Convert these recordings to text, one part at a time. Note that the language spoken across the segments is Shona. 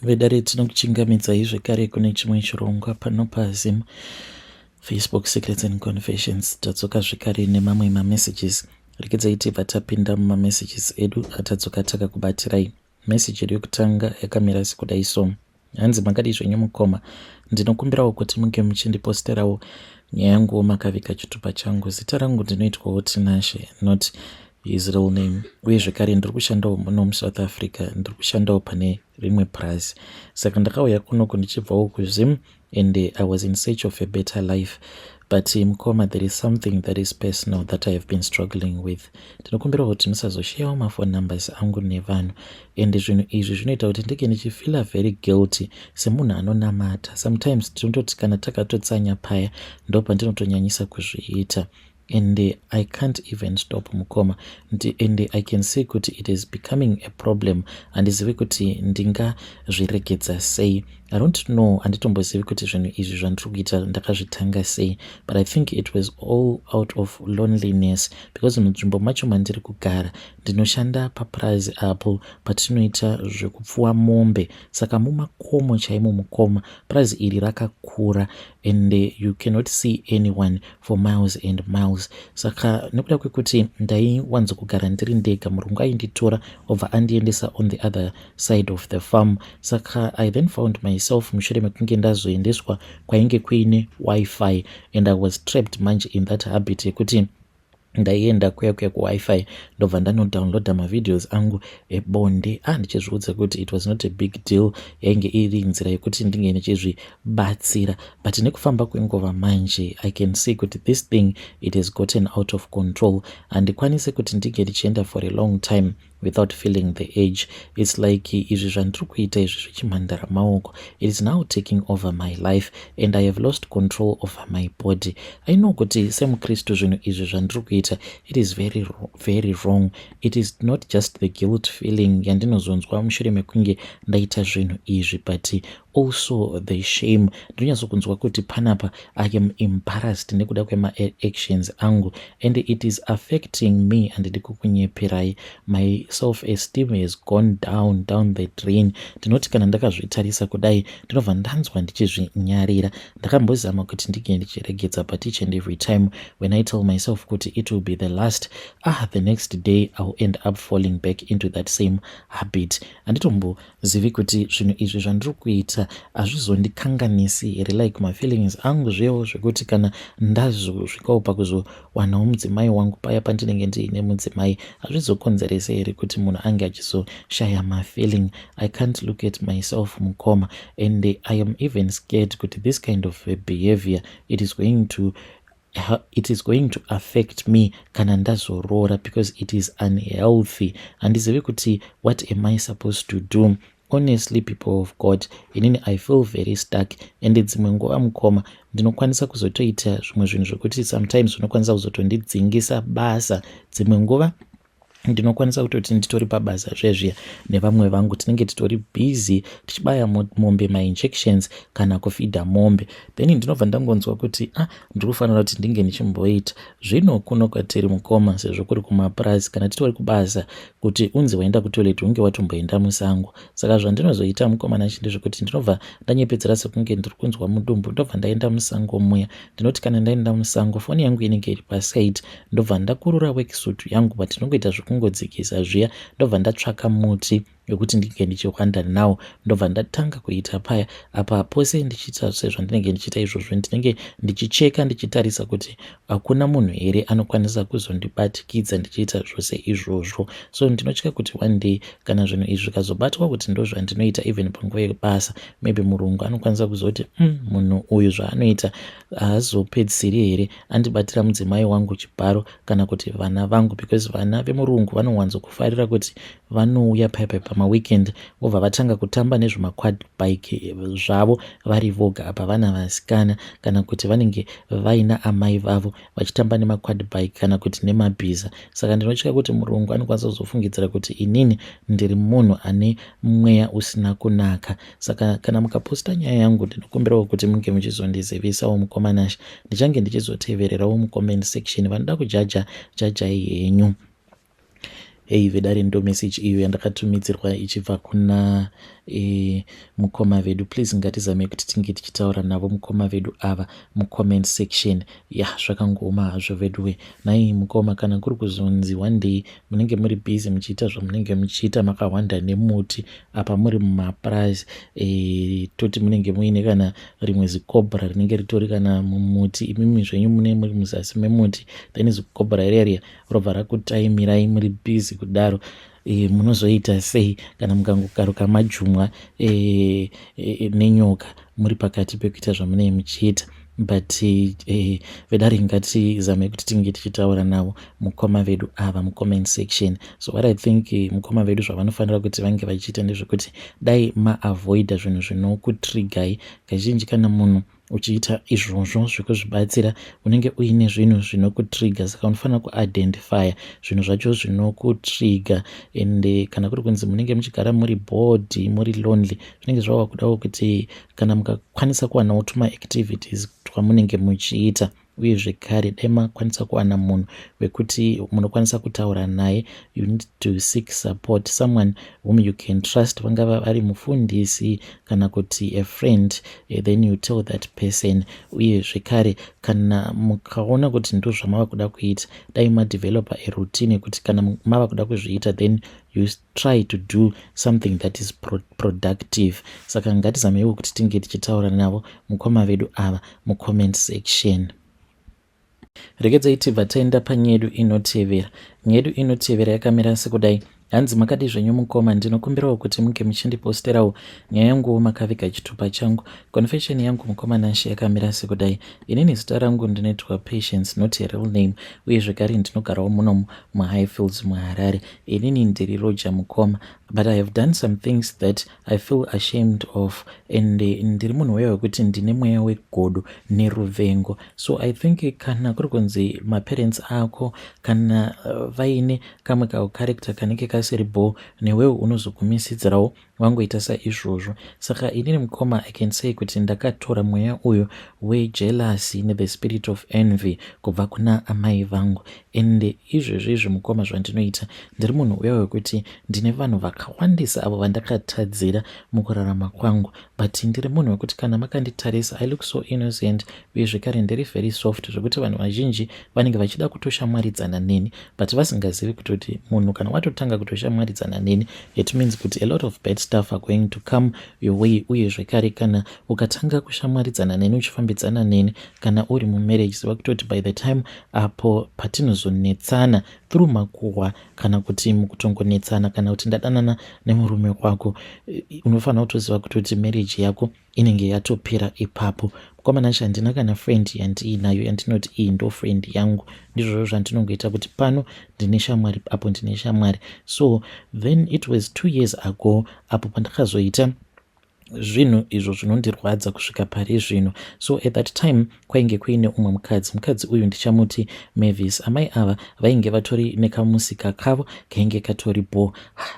Vedare, tinokuchingamidzai zvekare kune chimwe chirongwa pano paZim Facebook Secrets and Confessions. Tadzoka zvekare nemamwe mamessages. Rekedzai tibva tapinda mumamessages edu atadzoka takakubatirai. Message yedu yekutanga yakamira sekudai so. Hanzi, "Makadii zvenyu mukoma? Ndinokumbirawo kuti munge muchindiposterawo nyaya yanguwo makaviga chitupa changu. Zita rangu ndinoitwawo Tinashe, not his real name, uye zvekare ndiri kushandawo muno muSouth Africa. Ndiri kushandawo pane rimwe purazi. Saka ndakauya kunoku ndichibvawo kuZim and I was in search of a better life. But mukoma, there is something that is personal that I have been struggling with. Ndinokumbirawo kuti musazoshayawo mafone numbers angu nevanhu, and zvinhu izvi zvinoita kuti ndinge ndichifeela very guilty semunhu anonamata. Sometimes tinototi kana takatotsanya paya, ndo pandinotonyanyisa kuzviita, and I can't even stop, mukoma, and I can see kuti it is becoming a problem. Handizivi kuti ndingazviregedza sei. I don't know. Handitombozivi kuti zvinhu izvi zvandiri kuita ndakazvitanga sei, but I think it was all out of loneliness, because munzvimbo macho mandiri kugara, ndinoshanda papurazi apo patinoita zvekupfuwa mombe, saka mumakomo chaimo, mukoma. Purazi iri rakakura and you cannot see anyone for miles and miles. Saka nekuda kwekuti ndaiwanzokugara ndiri ndega, murungu ainditora obva andiendesa on the other side of the farm. Saka I then found myself mushure mekunge ndazoendeswa kwainge kuine WiFi, and I was trapped manje in that habit yekuti ndaienda kuya kuya kuWiFi, ndobva ndanodownloada mavideos angu ebonde. A, ndichizviudza kuti it was not a big deal, yainge iri nzira yekuti ndinge ndichizvibatsira. But nekufamba kwenguva manje, I can see kuti this thing, it has gotten out of control. Handikwanisi kuti ndinge ndichienda for a long time without feeling the urge. It's like izvi zvandiri kuita izvi zvechimhandara maoko, it is now taking over my life and I have lost control over my body. I know kuti semukristu zvinhu izvi zvandiri kuita, it is very, very wrong. It is not just the guilt feeling yandinozonzwa mushure mekunge ndaita zvinhu izvi, but also the shame. Ndinonyatsokunzwa kuti panapa I am embarrassed nekuda kwemaactions angu, and it is affecting me. Handidi kukunyeperai, my self esteem has gone down, down the drain. Ndinoti kana ndakazvitarisa kudai, ndinobva ndanzwa ndichizvinyarira. Ndakambozama kuti ndinge ndichiregedza, but each and every time when I tell myself kuti it will be the last, ah, the next day I will end up falling back into that same habit. Handitombozivi kuti zvinhu izvi zvandiri kuita hazvizondikanganisi here, like mafeelings angu zvewo, zvekuti kana ndazosvikawo pakuzowanawo mudzimai wangu, paya pandinenge ndiine mudzimai, hazvizokonzerese here kuti munhu ange achizoshaya mafeeling? I can't look at myself, mukoma, and I am even scared kuti this kind of behavior, it is going to affect me kana ndazoroora, because it is unhealthy. Handizivi kuti what am I supposed to do. Honestly, people of God, inini I feel very stuck, and dzimwe nguva, mukoma, ndinokwanisa kuzotoita zvimwe zvinhu zvekuti sometimes zvinokwanisa kuzotondidzingisa basa. Dzimwe nguva ndinokwanisa kutoti nditori pabasa zvezviya nevamwe vangu, tinenge titori busy tichibaya mombe mainjections kana kufeeda mombe, then ndinobva ndangonzwa kuti, ah, ndiri kufanira kuti ndinge ndichimboita zvino. Kuno kwatiri, mukoma, sezvo kuri kumapurazi, kana titori kubasa, kuti unzi waenda kutoilet, unge watomboenda musango. Saka zvandinozoita, mukoma Nashe, ndezvekuti ndinobva ndanyepedzera sekunge ndiri kunzwa mudumbu, ndobva ndaenda musango muya. Ndinoti kana ndaenda musango, foni yangu inenge iri paside, ndobva ndakurura worksuit yangu, but ndinongoita zvekungodzikisa zviya, ndobva ndatsvaka muti wekuti ndinge ndichihwanda nawo, ndobva ndatanga kuita paya apa. Pose ndichiita sezvandinenge ndichiita izvozvo, ndinenge ndichicheka, ndichitarisa kuti hakuna munhu here anokwanisa kuzondibatikidza ndichiita zvose izvozvo. So ndinotya kuti one day kana zvinhu izvi zvikazobatwa kuti ndo zvandinoita even panguva yebasa, maybe murungu anokwanisa kuzoti, munhu uyu zvaanoita haazopedzisiri here andibatira mudzimai wangu chibharo kana kuti vana vangu?" Because vana vemurungu vanowanzokufarira kuti vanouya paipai pamaweekend, vobva vatanga kutamba nezvemaquad bike zvavo vari voga apa, vana vasikana, kana kuti vanenge vaina amai vavo vachitamba nemaquad bike kana kuti nemabhiza. Saka ndinotya kuti murungu anokwanisa kuzofungidzira kuti inini ndiri munhu ane mweya usina kunaka. Saka kana mukaposta nyaya yangu, ndinokumbirawo kuti munge muchizondizivisawo, mukoma Nashe. Ndichange ndichizotevererawo mucomment section. Vanoda kujaja, jajai henyu. Hei vedare, ndo message iyo yandakatumidzirwa ichibva kuna Mukoma vedu, please ngatizamei kuti tinge tichitaura navo mukoma vedu ava mucomment section. Ya, zvakangooma hazvo veduwe. Nhai mukoma, kana kuri kuzonzi one day munenge muri busy muchiita zvamunenge muchiita, makahwanda nemuti apa muri mumapurazi, toti munenge muine kana rimwe zicobra rinenge ritori kana mumuti, imimi zvenyu mune muri muzasi memuti, then zicobra riya riya robva rakutaimirai muri busy kudaro, munozoita sei kana mukangokaruka majumwa nenyoka muri pakati pekuita zvamunenge muchiita? But vedare, ngatizame kuti tinge tichitaura navo mukoma vedu ava mucomment section. So what I think mukoma vedu zvavanofanira kuti vange vachiita ndezvekuti dai maavoida zvinhu zvinokutrigai. Kazhinji kana munhu uchiita izvozvo zvekuzvibatsira, unenge uine zvinhu zvinokutriga, saka unofanira kuidentifya zvinhu zvacho zvinokutriga. And kana kuri kunzi munenge muchigara muri bored, muri lonely, zvinenge zvava kudawo kuti kana mukakwanisa kuwanawo tumaactivities twamunenge muchiita. Uye zvekare dai makwanisa kuwana munhu wekuti munokwanisa kutaura naye. You need to seek support, someone whom you can trust, vangava vari mufundisi kana kuti a friend, then you tell that person. Uye zvekare kana mukaona kuti ndo zvamava kuda kuita, dai madevelopa a routine yekuti kana mava kuda kuzviita, then you try to do something that is productive. Saka ngatizameiwo kuti tinge tichitaura navo mukoma vedu ava mucomment section. Regedzai tibva taenda panyedu inotevera. Nyedu inotevera yakamira sekudai. Hanzi, "Makadi zvenyu mukoma? Ndinokumbirawo kuti munge muchindiposterawo nyaya yanguwo makaviga chitupa changu. Confession yangu, mukoma Nashe, yakamira sekudai. Inini zita rangu ndinoitwa Patience, not a real name, uye zvekare ndinogarawo munomu muHighfields muHarare. Inini ndiri roja, mukoma, but I have done some things that I feel ashamed of, and ndiri munhu weyo wekuti ndine mweya wegodo neruvengo. So I think kana kuri kunzi maparents ako kana vaine kamwe kaucharacter kanenge kasiri bho, newewo unozogumisidzirawo wangoita saizvozvo. Saka inini, mukoma, I can say kuti ndakatora mweya uyu wejealousy nethe spirit of envy kubva kuna amai vangu. And izvezvo izvi, mukoma, zvandinoita, ndiri munhu uya wekuti ndine vanhu vakawandisa avo vandakatadzira mukurarama kwangu, but ndiri munhu wekuti kana makanditarisa, I look so innocent, uye zvekare ndiri very soft, zvekuti vanhu vazhinji vanenge vachida kutoshamwaridzana neni, but vasingazivi kutoti munhu kana watotanga kutoshamwaridzana neni, it means kuti a lot of bad stuff are going to come your way. Uye zvekare kana ukatanga kushamwaridzana neni, uchifambidzana neni, kana uri mumarriage, ziva kutoti by the time apo patinozonetsana through makuhwa kana kuti mukutongonetsana, kana kuti ndadanana nemurume wako, unofanira kutoziva kutoti marriage yako inenge yatopera ipapo. Mukoma Nashe, handina kana friend yandiinayo yandinoti iyi ndo friend yangu. Ndizvozvo zvandinongoita kuti pano ndine shamwari, apo ndine shamwari. So then it was 2 years ago apo pandakazoita zvinhu izvo zvinondirwadza kusvika pari zvino. So at that time kwainge kuine umwe mukadzi. Mukadzi uyu ndichamuti Mavis. Amai ava vainge vatori nekamusika kavo kainge katori bo.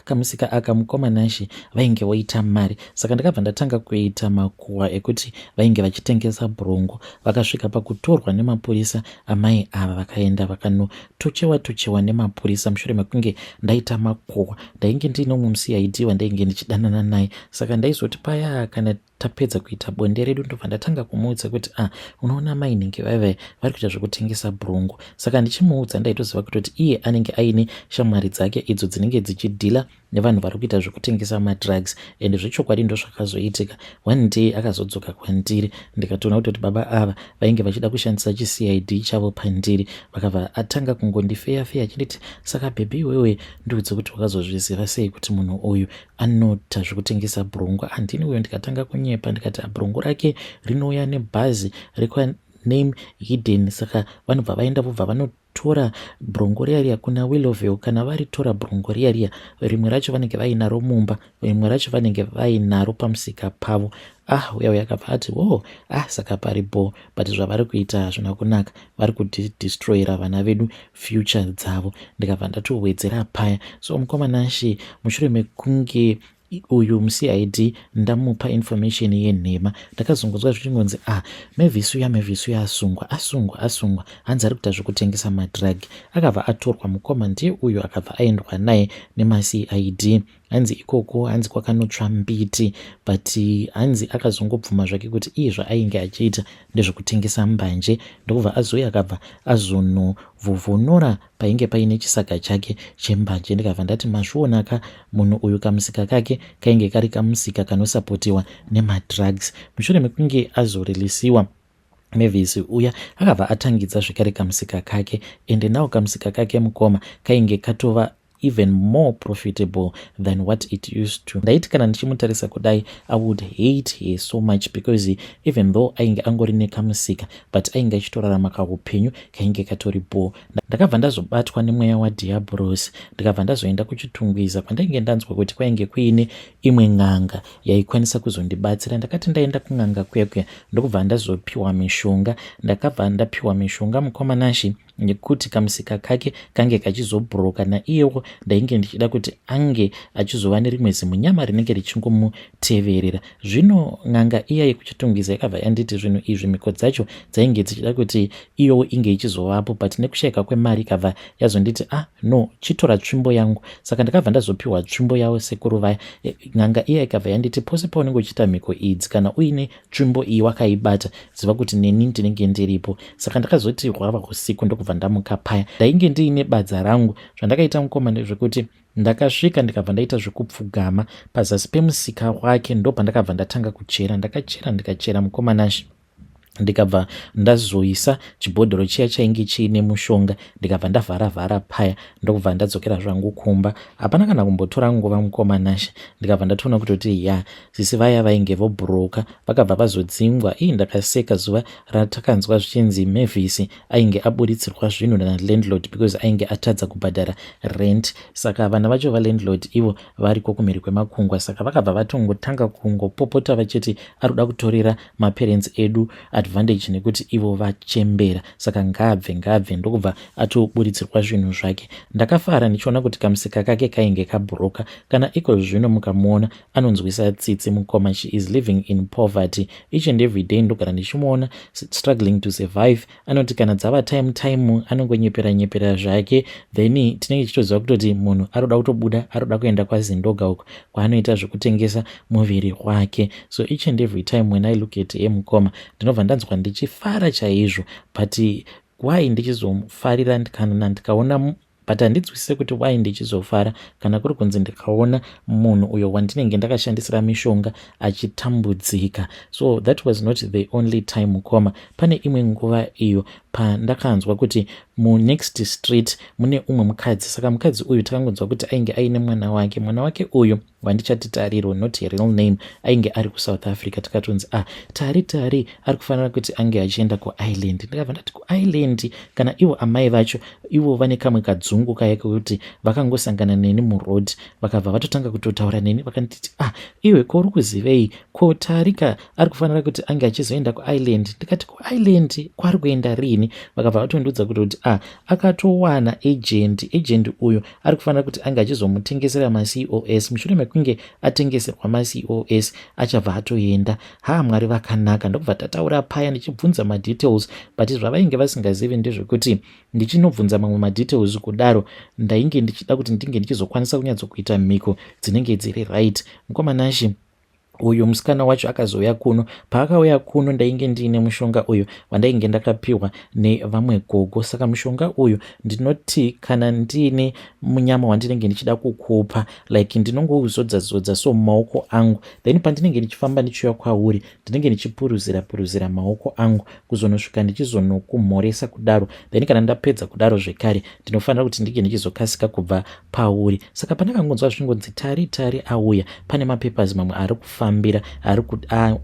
Kamusika aka, mukoma Nashe, vainge voita mari. Saka ndakabva ndatanga kuita makuhwa ekuti vainge vachitengesa bhurongo. Vakasvika pakutorwa nemapurisa. Amai ava vakaenda vakanotochewa tochewa nemapurisa mushure mekunge ndaita makuhwa. Ndainge ndiine umwe muCID wandainge ndichidanana naye, saka ndaizoti paya kana tapedza kuita bonde redu, ndobva ndatanga kumuudza kuti, 'Ah, unoona mai nhingi vaivai vari kuita zvekutengesa bhurongo.' Saka ndichimuudza, ndaitoziva kutoti iye anenge aine shamwari dzake idzo dzinenge dzichidhila nevanhu vari kuita zvekutengesa madrugs. And zvechokwadi ndo zvakazoitika. One day akazodzoka kwandiri, ndikatoona kutoti baba ava vainge vachida kushandisa chiCID chavo pandiri. Vakabva atanga kungondifeya feya achinditi, 'Saka baby, iwewe ndiudze kuti wakazozviziva sei kuti munhu uyu anoita zvekutengesa bhurongo?' Handini uyo ndikatanga kunyepa, ndikati bhurongo rake rinouya nebhazi rekwaname Hidden, saka vanobva vaenda vobva vanotora bhurongo riya riya kuna Willowvale. Kana varitora bhurongo riya riya, rimwe racho vanenge vainaro mumba, rimwe racho vanenge vainaro pamusika pavo." Ah, uya uya akabva ati, "O oh, ah, saka paripo, but zvavari kuita hazvina kunaka, vari kudestroyera vana vedu future dzavo." Ndikabva ndatowedzera paya. So mukoma Nashe, mushure mekunge uyu muCID ndamupa information yenhema, ndakazongonzwa zvichingonzi, "Ah, Mavis uya, Mavis uya asungwa, asungwa, asungwa, hanzi ari kuita zvekutengesa madrug." Akabva atorwa, mukoma, ndiye uyu akabva aendwa naye nemaCID. Hanzi ikoko hanzi kwakanotsva mbiti, but hanzi akazongobvuma zvake kuti iye zvaainge achiita ndezvekutengesa mbanje, ndokubva azouya akabva azonovhovhonora painge paine chisaga chake chembanje. Ndikabva ndati mazvionaka, munhu uyu kamusika kake kainge kari kamusika kanosapotiwa nemadrugs. Mushure mekunge azorilisiwa, Mavis uya akabva atangidza zvekare kamusika kake, ende now kamusika kake, mukoma, kainge katova even more profitable than what it used to. Ndaiti kana ndichimutarisa kudai, I would hate her so much, because even though ainge angori nekamusika, but ainge achitorarama kaupenyu kainge katori bho. Ndakabva ndazobatwa nemweya wadhiabhorosi, ndikabva ndazoenda kuChitungwiza kwandainge ndanzwa kuti kwainge kuine imwe n'anga yaikwanisa kuzondibatsira. Ndakati ndaenda kun'anga kuya kuya, ndokubva ndazopiwa mishonga. Ndakabva ndapiwa mishonga, mukoma Nashi, nekuti kamusika kake kange kachizobhuroka, naiyewo ndainge ndichida kuti ange achizova nerimwe zimunyama rinenge richingomuteverera. Zvino n'anga iya yekuChitungwiza yakabva yanditi zvinhu izvi, mhiko dzacho dzainge dzichida kuti iyowo inge ichizovapo, but nekushayika kwemari ikabva yazonditi, "Ah no, chitora tsvimbo yangu." Saka ndakabva ndazopiwa tsvimbo yavo sekuru vaya. N'anga iya ikabva yanditi, "Pose paunenge uchiita mhiko idzi, kana uine tsvimbo iyi wakaibata, ziva kuti neni ndinenge ndiripo." Saka ndakazoti hwava usiku, ndokubva ndamuka paya. Ndainge ndiine badza rangu. Zvandakaita, mukoma, ndezvekuti ndakasvika, ndikabva ndaita zvekupfugama pazasi pemusika wake. Ndo pandakabva ndatanga kuchera. Ndakachera, ndikachera, mukoma Nashi, ndikabva ndazoisa chibhodhoro chiya chainge chiine mushonga, ndikabva ndavhara vhara paya, ndokubva ndadzokera zvangu kumba. Hapana kana kumbotora nguva, mukoma Nashe, ndikabva ndatoona kutoti ya, sisi vaya vainge vobhuroka vakabva vazodzingwa. Ii, ndakaseka zuva ratakanzwa zvichinzi Mavis ainge aburitsirwa zvinhu nalandlord because ainge atadza kubhadhara rent. Saka vana vacho valandlord ivo variko kumhiri kwemakungwa, saka vakabva vatongotanga kungopopota vachiti ari kuda kutorera maparents edu advantage nekuti ivo vachembera, saka ngaabve, ngaabve. Ndokubva atoburitsirwa zvinhu zvake. Ndakafara ndichiona kuti kamusika kake kainge kabhuroka. Kana iko zvino mukamuona, anonzwisa tsitsi, mukoma. She is living in poverty each and every day. Ndogara ndichimuona struggling to survive. Anoti kana dzava time time, anongonyepera nyepera zvake, then tinenge tichitoziva kutoti munhu aroda kutobuda, aroda kuenda kwaZindoga uko kwaanoita zvekutengesa muviri wake. So each and every time when I look at her, mukoma, ndinobva ndanzwa ndichifara chaizvo. But why ndichizofarira kana ndikaona, but handinzwisise kuti why ndichizofara kana kuri kunzi ndikaona munhu uyo wandinenge ndakashandisira mishonga achitambudzika? So that was not the only time, mukoma. Pane imwe nguva iyo pandakanzwa kuti munext street mune umwe mukadzi. Saka mukadzi uyu takangonzwa kuti ainge aine mwana wake. Mwana wake uyu wandichati Tariro, not real name, ainge ari kuSouth Africa. Tikatonzi, "Ah, Tari, Tari ari kufanira kuti ange achienda kuIreland." Ndikabva ndati, "KuIreland?" Kana ivo amai vacho ivo vane kamwe kadzungu kaya kekuti vakangosangana neni muroad, vakabva vatotanga kutotaura neni. Vakanditi, "Ah, iwe, ko uri kuzivei? Ko Tarika ari kufanira kuti ange achizoenda kuIreland?" Ndikati, "KuIreland kwari kuenda rini?" Vakabva vatondiudza kuti, "Ah, akatowana agent. Agent uyu ari kufanira kuti ange achizomutengesera maCOS. Mushure mekunge atengeserwa maCOS, achabva atoenda." Ha, Mwari vakanaka. Ndokubva tataura paya ndichibvunza madetails, but zvavainge vasingazivi ndezvekuti ndichinobvunza mamwe madetails kudaro, ndainge ndichida kuti ndinge ndichizokwanisa kunyatsokuita mhiko dzinenge dziri right. Mukoma Nashi, uyu musikana wacho akazouya kuno. Paakauya kuno, ndainge ndiine mushonga uyu wandainge ndakapiwa nevamwe gogo. Saka mushonga uyu, ndinoti kana ndiine munyama wandinenge ndichida kukupa, like ndinongouzodza zodza so mumaoko angu, then pandinenge ndichifamba ndichiuya kwauri, ndinenge ndichipuruzira puruzira maoko angu kuzonosvika ndichizonokumhoresa kudaro. Then kana ndapedza kudaro zvekare, ndinofanira kuti ndinge ndichizokasika kubva pauri. Saka pandakangonzwa zvichingonzi Tari, Tari auya, pane mapapers mamwe ari kufambira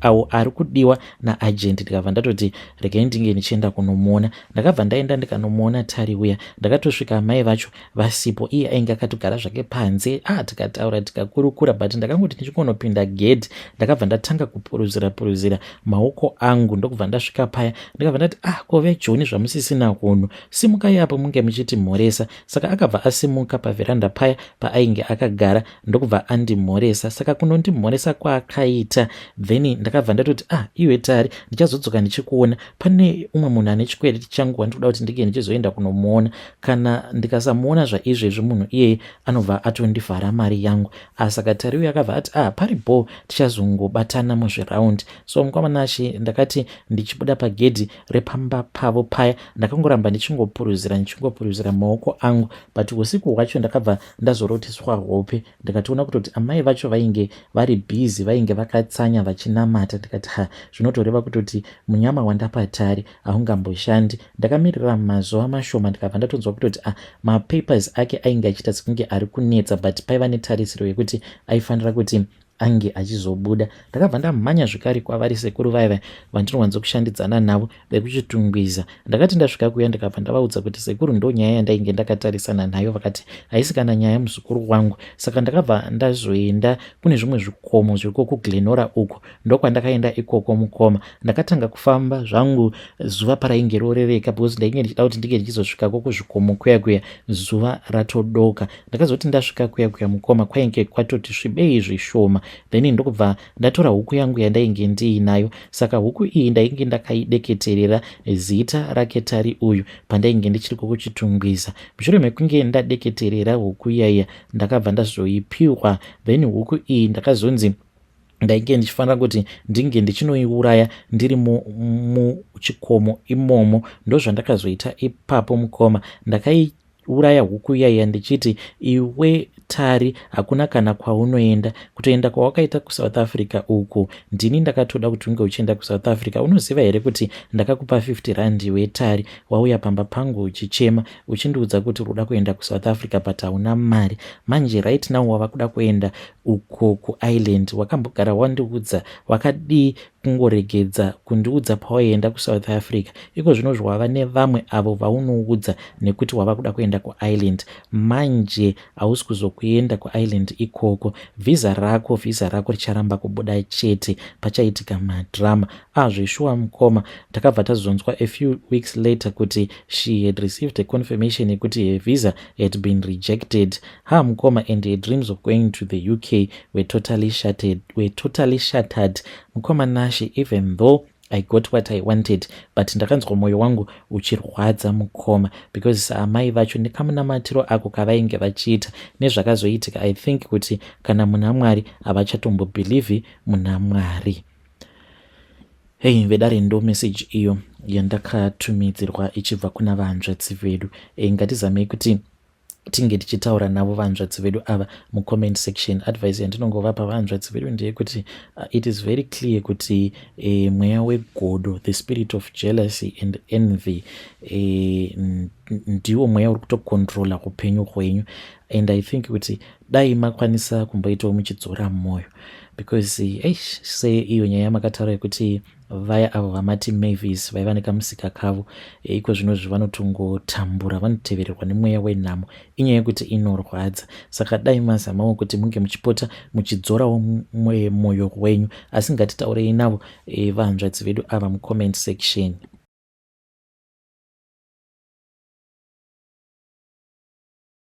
awo ari kudiwa naagent, ndikabva ndatoti regai ndinge ndichienda kunomuona. Ndakabva ndaenda ndikanomuona Tari uya. Ndakatosvika mai vacho vasipo, iye ainge akatogara zvake panze. Ah, tikataura, tikakurukura, but ndakangoti ndichingonopinda gedhi, ndakabva ndatanga kupuruzira puruzira maoko angu. Ndokubva ndasvika paya, ndikabva ndati, "Ah, ko veJoni, zvamusisina kuno, simukai apo munge muchitimhoresa." Saka akabva asimuka pavheranda paya paainge akagara, ndokubva andimhoresa. Saka kunondimhoresa kwaakaita Zvandakaita, then ndakabva ndatoti, "Ah, iwe Tari, ndichazodzoka ndichikuona. Pane umwe munhu ane chikwereti changu wandikuda kuti ndinge ndichizoenda kunomuona. Kana ndikasamuona zvaizvezvi, munhu iyeye anobva atondivhara mari yangu." Saka Tari uyo akabva ati, "Ah, pari bho, tichazongobatana muzviraundi." So mukoma Nashe, ndakati ndichibuda pagedhi repamba pavo paya, ndakangoramba ndichingopuruzira, ndichingopuruzira maoko angu. But usiku hwacho ndakabva ndazorotiswa hope, ndikatoona kutoti amai vacho vainge vari busy, vainge vakatsanya vachinamata. Ndikati, "Ha, zvinotoreva kutoti munyama wandapa Tari haungamboshandi." Ndakamirira mazuva mashoma, ndikabva ndatonzwa kutoti, ah, mapapers ake ainge achiita sekunge ari kunetsa, but paiva netarisiro yekuti aifanira kuti ange achizobuda. Ndakabva ndamhanya zvekare kwavari sekuru vaiva vandinowanzokushandidzana navo vekuChitungwiza. Ndakati ndasvika kuya, ndikabva ndavaudza kuti, "Sekuru, ndo nyaya yandainge ndakatarisana nayo." Vakati, "Haisi kana nyaya, muzukuru wangu." Saka ndakabva ndazoenda kune zvimwe zvikomo zviriko kuGlen Norah uko. Ndokwandakaenda ikoko, mukoma. Ndakatanga kufamba zvangu zuva parainge rorereka, because ndainge ndichida kuti ndinge ndichizosvikako kuzvikomo kuya kuya zuva ratodoka. Ndakazoti ndasvika kuya kuya, mukoma, kwainge kwatoti svibei zvishoma. Then ndokubva ndatora huku yangu yandainge ndiinayo. Saka huku iyi ndainge ndakaideketerera zita rake Tari uyu pandainge ndichiri kukuChitungwiza. Mushure mekunge ndadeketerera huku iyaiya, ndakabva ndazoipiwa. Then huku iyi ndakazonzi ndainge ndichifanira kuti ndinge ndichinoiuraya ndiri muchikomo imomo. Ndozvandakazoita ipapo, mukoma. Ndakaiuraya huku iyaiya ndichiti, "Iwe Tari, hakuna kana kwaunoenda. Kutoenda kwawakaita kuSouth Africa uku, ndini ndakatoda kuti unge uchienda kuSouth Africa. Unoziva here kuti ndakakupa 50 rand? Iwe Tari, wauya pamba pangu uchichema, uchindiudza kuti uri kuda kuenda kuSouth Africa, but hauna mari. Manje right now wava kuda kuenda uko kuIreland. Wakambogara wandiudza. Wakadii kungoregedza kundiudza pawaienda kuSouth Africa? Iko zvino zvawava nevamwe avo vaunoudza nekuti wava kuda kuenda kuIreland. Manje hausi kuzokuenda kuIreland ikoko. Vhisa rako richaramba kubuda chete, pachaitika madrama." Azveshuwa, mukoma, takabva tazonzwa a few weeks later kuti she had received a confirmation yekuti her visa had been rejected. Ha, mukoma, and her dreams of going to the UK were totally shattered. Mukoma Nashe, even though I got what I wanted, but ndakanzwa mwoyo wangu uchirwadza, mukoma, because amai vacho nekamunamatiro ako kavainge vachiita nezvakazoitika, I think kuti kana muna Mwari havachatombobhilivhi muna Mwari. Hei vedare, ndo message iyo yandakatumidzirwa ichibva kuna vanzvadzi vedu. Ngatizamei kuti tinge tichitaura navo vanzvadzi vedu ava mucomment section. Advice yandinongovapa vanzvadzi vedu ndeyekuti it is very clear kuti mweya wegodo, the spirit of jealousy and envy, ndiwo mweya uri kutokontrola upenyu hwenyu. And I think kuti dai makwanisa kumboitawo muchidzora mwoyo, because eish, seiyo nyaya yamakataura yekuti vaya avo vamati Mavis vaiva nekamusika kavo, iko zvinozvi vanotongotambura, vanotevererwa nemweya wenhamo. Inyaya yekuti inorwadza. Saka dai mazamawo kuti munge muchipota muchidzorawo mwoyo wenyu. Asi ngatitaurei navo vanzvadzi vedu ava mucomment section.